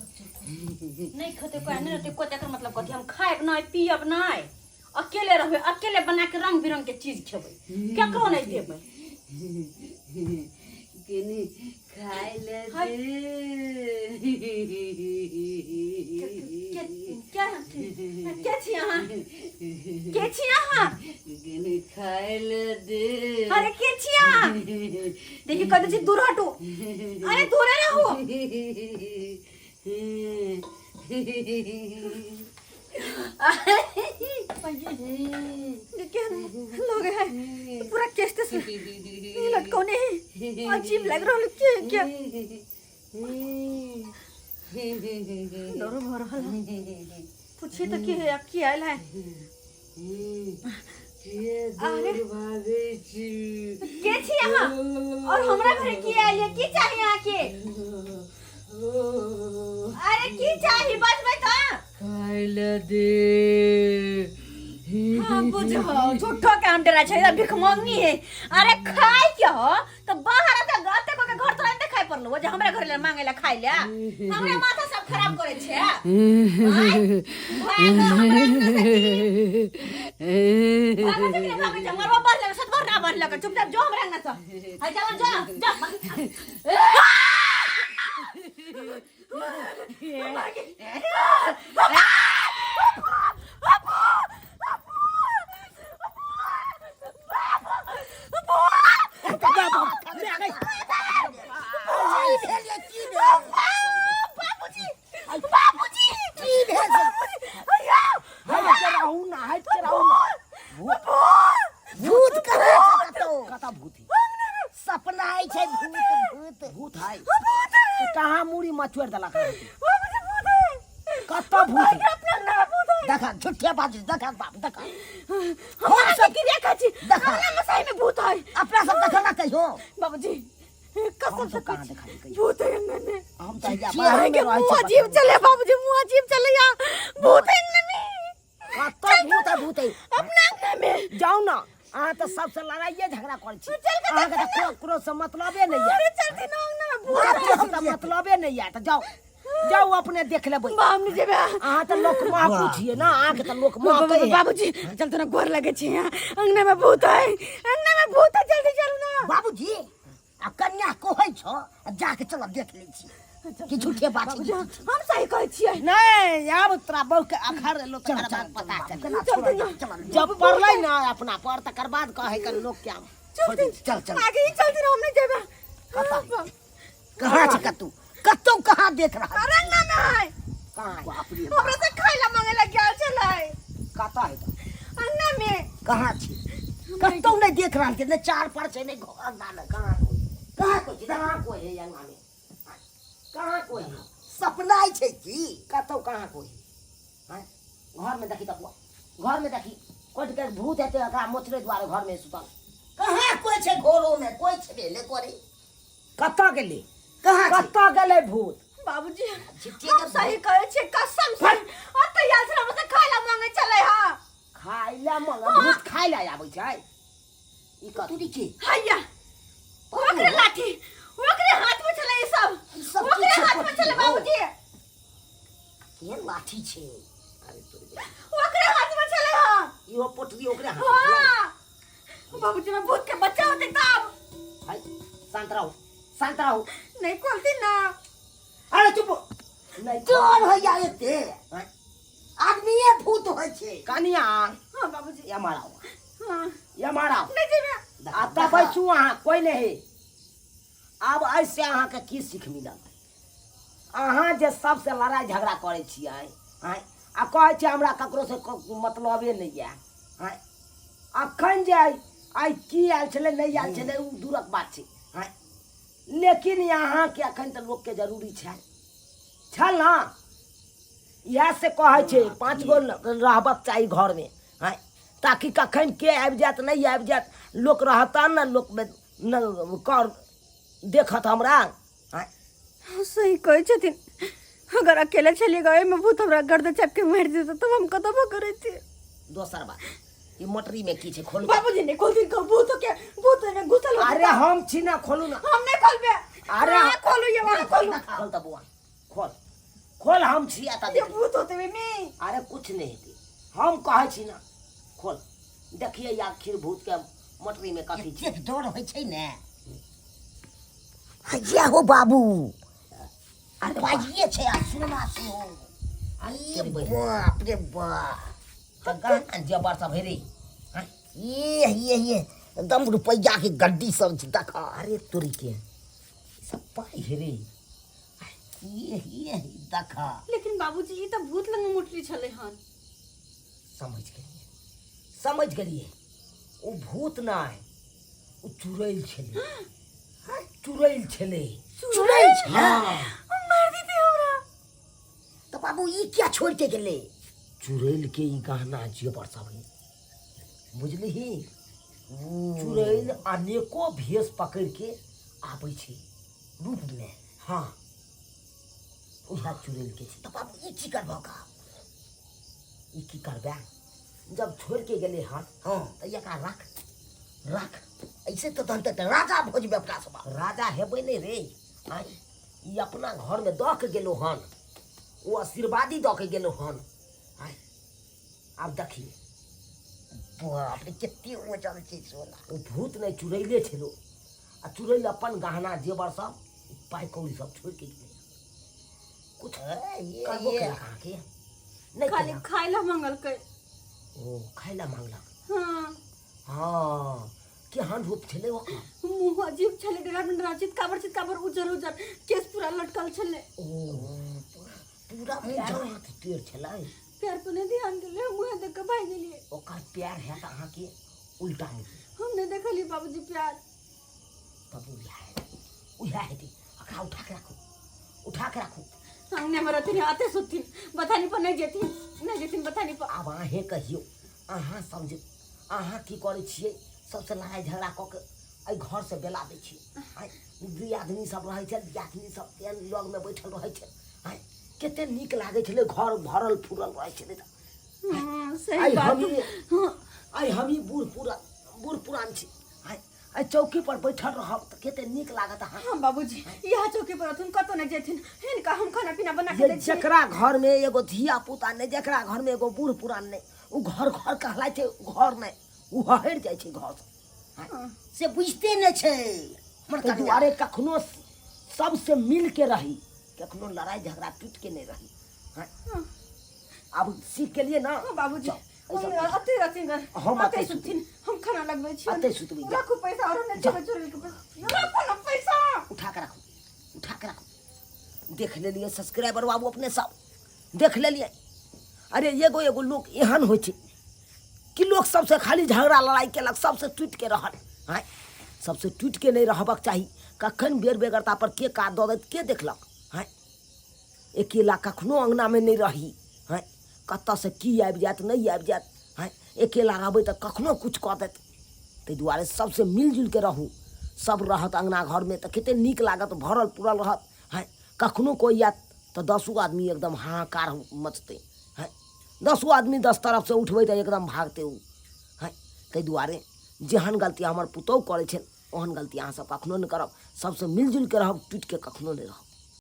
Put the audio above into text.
नहीं खेते कोई नहीं रहते कोई एकर मतलब कथी हम खाएब नहीं पियब नहीं अकेले रहबै अकेले बना के रंग बिरंग के चीज खेबै केकरो नहीं देबै कनी खाय ले हाय। दे। के के के छी अहाँ के छी अहाँ कनी खाय ले दे। अरे के छी अहाँ देखिए कह दै छी दूर हटू अरे दूरे रहू देखिए लोग है पूरा केस्ते से लटकौने है अजीब लग रहा है के क्या डर भर रहा है पूछिए तो की है की आयल है अरे के छी अहाँ और हमरा घरे की आयल है की चाहिए अहाँ के अरे की चाही बचबै तऽ खाय ले दे। हाँ बुझो झूठो के हम डरा छै भिखमंगी है अरे खाय के हो तो बाहर आता अते को के घर तोरा नहीं खाय पड़लो जे हमरा घर ले मांगे ला खाय ले हमरा माथा सब खराब करे छै आय, भागो हमरा अंगना से की? भागो से की भागो छै मरबो बढ़ लगे सत ना बढ़ लगे चुपचाप जो हमरा अंगना से हाय जाओ जा जा भूत कहाँ छै कतौ? कतऽ भूत है? सपना आइ छै भूत भूत भूत है तो कहाँ मूड़ी मचोड़ देलक अहाँके? कतऽ भूत है? देखा झूठे बात देखा बाप देखा हम सब की देखा छी देखा। हमरा मसाई में भूत है अपना सब देखा ना कहियो बाबूजी कसम हम से सब कहाँ देखा कहियो? भूत है अंगना में हम तऽ हिया बाहरे के में रहै मुंह छी। अजीब चले बाबूजी मुंह अजीब चले या भूत है अंगना में कतऽ भूत है भूत है अपना अंगना में जाउ ना अहाँ तऽ सबसँ लड़ाइए झगड़ा करै छी चल के अहाँके तऽ ककरो से मतलबे नहि यऽ अरे चलती ना अंगना में भूत ककरो से तऽ मतलबे नहि यऽ तऽ जाउ जाउ अपने देख लेबै बाप ने जेबे अहाँ तऽ लोक महकू छियै ने अहाँके तऽ लोक महकै है। बाबूजी चल तोरा गोर लगे छी यहाँ अंगना में भूत है अंगना में भूत है जल्दी चलू ना बाबूजी आ कन्या कहै छौ आ जाके चल देख लै छी कि झूठे बात बाबूजी हम सही कहै छियै नहि आब तोरा बहू के अखर एलो तकर बाद पता चल चलते ना जब पड़लै ना अपना पर तकर बाद कहै के लोक के हम चलते चल चल आगे ही चलते ना हम नहीं जेबे कतऽ? कहाँ छै कतौ कतौ कहाँ देख रहल अरे अंगना में है कहाँ है? बाप रे हमरा से खाय ला मांगे ला गेल छलै कतऽ है तऽ? अंगना में कहाँ छी कतौ नहि देख रहल छै नहि चार पर छै नहि घर अंगना मे कहाँ कोइ कहाँ कोइ छै कहाँ कोइ है अंगना में कहाँ कोइ है सपना छै की कतौ कहाँ कोइ है आँय? घर में देखी तऽ घर में देखी कोट के भूत हेतै एकरा मोचरे दुआरे घर में सुतल कहाँ कोइ छै घरो में कोइ छेबे नहि करै कतऽ गेलै कहाँ छै कतऽ गेलै भूत बाबूजी झूठे हम के सही कहै छियै कसम से ओतऽ आयल छलै हमरा से खाय ला मांगे छलै हँ खाय ला मंग भूत खाय ला आबै छै ई कथी तू की हैया ओकरे लाठी ओकरे हाथ में छलै ई सब ई सब की ओकरे छै हाथ में छलै पति? बाबूजी केहन लाठी छै अरे तोरी के। ओकरे हाथ में छलै हँ इहो पोटरी ओकरे हाथ में छलै। हाँ बाबूजी में भूत के बच्चा होते तब हाय शांत रहो शांत रहो नहीं खोलती ना अरे चुप नहीं डर होइया एते आँय? आदमीए भूत होइ छै कनिया हाँ बाबूजी ये माराओ हाँ ये माराओ नहीं जेबे आ तब बैसू अहाँ कोइ नहीं आब एहिसँ अहाँके की सीख मिलल अहाँ जे सबसँ लड़ाइ झगड़ा करै छियै आँय आ कहै छियै हमरा ककरोसँ मतलबे नहि यऽ आँय अखन जे आइ आइ की आयल छलै नहि आयल छलै ओ दूरक बात छै आँय लेकिन अहाँके अखन तऽ लोकके जरूरी छै छल ने इएह से कहै छै पाँच गो रहबक चाही घरमे आँय ताकि कखन के आबि जायत नहि आबि जायत लोक रहता ने लोकमे ने कर देखत हमरा आँय। सही कहै छथिन। अगर अकेले छलियै गाँव में, भूत हमरा गर्दन चाप के मारि देतै तब हम कतबो करै छी। दोसर बात, ई मोटरी में की छै? खोलू। बाबूजी, नहीं खोलथिन, कहू भूत के भूत ओहिमे घुसल होतै। अरे, हम छी ना, खोलू ना। हम नहीं खोलबे। अरे, अहाँ खोलू, ये अहाँ खोलू। खोल त बुआ, खोल खोल, हम छी आता। ये देख। भूत होते में। अरे, कुछ नहीं हेतै, हम कहै छी ना, खोल। देखिए, आखिर भूत के मोटरी में कथी छै। एतेक डर होइ छै ने। हैया हो बाबू, अरे, पाइए छै आ सोना सेहो। अरे, ए बाप रे बाप! तऽ गहना जेवर सब हे रे, हाँ? ये ये ये एकदम रुपैया के गड्डी सब छै, देख। अरे तोरी के, ई सब पाइ हे रे। ये देख। लेकिन बाबूजी, ई तऽ भूत लंग मोटरी छलै हन। समझ गेलियै, समझ गेलियै। ओ भूत नहि, ओ चुड़ैल छलै। हाँ, चुड़ैल छलै। चुड़ैल छै? हाँ। मार देते हमरा। तऽ बाबू, ई किया छोड़ के गेलै? चुड़ैल के ई गहना जेवर सब है, बुझलिही? चुड़ैल अनेको भेष पकड़ के आबै छै। रूप मे? हाँ, उएह चुड़ैल के छै। तऽ बाबू, ई की करबह का? ई की करबै? जब छोड़ के गेलै हन तऽ एकरा रख रख। ऐसे तऽ तहन तऽ राजा भऽ जेबै अपना सब। राजा हेबै नहि रे। आँय, ई अपना घरमे दऽ के गेलो हन, ओ आशीर्वादी दऽ के गेलो हन। आँय, आब देखिए। बाप रे, कते वजन छै सोना! ओ भूत नहि, चुड़ैले छलो। आ चुड़ैल अपन गहना जेवर सब, पाइ कौड़ी सब छोड़ि के गेलै। कुछ ये करबो ये केलक अहाँके? नहि खाली केलक? खाय ला मंगलकै। ओ खाय लए मांगलक? हाँ। हँ, केहन रूप छलै ओकर? मुँह अजीब छलै, डरा डरा, चितकाबर चितकाबर, उजर उजर केस पूरा लटकल छलै। ओ पूरा मुँह पैर झाँप। हाथ टेढ़ छलै? पैर पर नहीं ध्यान देलियै, मुँह देख के भागि गेलियै। ओकर पैर हैत अहाँके उल्टा मुँह। हम नहीं देखलियै बाबूजी प्यार। तब उएह उएह हेतै। एकरा उठा के राखू, उठा के राखू। अंगने में रहथिन, आते सुतथिन, बथानी पर नहीं जेथिन, नहीं जेथिन बथानी पर। आब अहें कहियौ, अहाँ सब जे अहाँ की करै छियै? सबसँ लड़ाइ झगड़ा कऽ के एहि घरसँ बेला दै छियै। आँय, दियादनी सब रहै छै, दियादनी सब तेहन लगमे बैठल रहै छै। आँय, कते नीक लागै छलै, घर भरल फूरल रहै छलै तऽ। हाँ, सही आइ बात। हमही हाँ। आइ हमही बूढ़ पुरान छी। आँय, एहि चौकी पर बैठल रहब तऽ कते नीक लागत अहाँ। हाँ बाबूजी, यहाँ चौकी पर रहथुन, कतौ नहीं जेथिन। हिनका हम खाना पीना बना के ये दै छियै। जकरा घर में एगो धिया पुता नहि, जकरा घर में एगो बूढ़ पुरान नहि, ओ घर घर कहलाइ छै घर नहि, ओ हहरि जाइ छै घर से। से बुझते नहि छै हमर ताहि कनिया। दुआरे कखनो सबसे मिल के रही, कखनो लड़ाई झगड़ा टूट के नहीं रही। हाँ? आब सीख के लिए ना। हाँ बाबूजी। जाओ, हम ऐसा अते रहथिन घर। हम अते अते सुतथिन, हम खाना लगबै छियै। अते सुतबै, जा। राखू पैसा और नहि जा। चोरी चोरी के पैसा राखू ना पैसा। उठा के राखू, उठा के राखू। देख लेलियै सब्सक्राइबर बाबू, अपने सब देख लेलियै। अरे, एगो एगो लोक एहन होइ छै कि लोक सबसे खाली झगड़ा लड़ाइ केलक, सबसे टूटि के रहल। आँय, सबसे टूटि के नहि रहबाक चाही। कखन बेर बेगरता पर के काज दऽ देत, के देखलक? आँय, अकेला कखनो अङ्गनामे नहि रही। आँय, कतऽसँ की आबि जायत, नहि आबि जायत। आँय, अकेला रहबै तऽ कखनो किछु कऽ देत। ताहि दुआरे सबसँ मिलजुलि के रहू। सब रहत अङ्गना घरमे तऽ कते नीक लागत, भरल पुरल रहत। आँय, कखनो कोइ आयत तऽ दसो आदमी एकदम हाहाकार मचतै। आँय, दसो आदमी दस तरफसँ उठबै तऽ एकदम भागतै ओ। आँय, ताहि दुआरे जेहन गलती हमर पुतहु करै छै, ओहन गलती अहाँसब कखनो नहि करब। सबसँ मिलजुलि के रहब, टूटिके कखनो नहि रहब।